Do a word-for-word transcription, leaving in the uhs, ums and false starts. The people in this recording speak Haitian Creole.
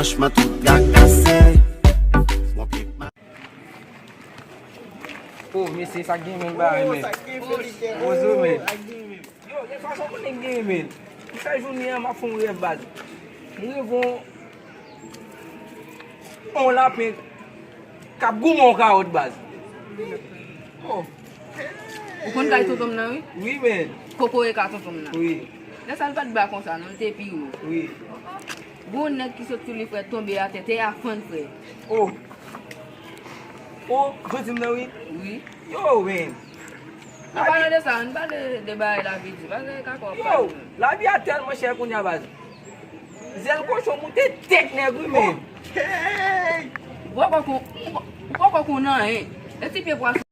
Franchman, tout gagase. Mon pye k ma- Oh, mesye, sa k gen menm bagay, men. Bozo, men. Yo, gen fason moun nèg gen, men. M fè jounen an, m ap fè yon rèv, baz. M reve yon, yon lapen k ap goumen yon kawòt, baz. Oh. Ou konn kay tonton m nan, wi? Wi, men. Kokoye ka tonton m nan. Wi. Lè sa l pa t ba konsa, non, l te pi wo. Wi. Gon nèg ki sot sou li, frè, tonbe atè, te a fann, frè. Oh. Oh, jodi m nan, wi. Wi. Yo, men. Ann pale de sa, ann pale de bagay lavi di, bagay kaka w ap pale. Yo, lavi a tèlman chè kounye a, baz. Zèl kochon moute tèt nèg, wi, men. Ou poko kon, ou poko konn anyen. E ti pye pwason.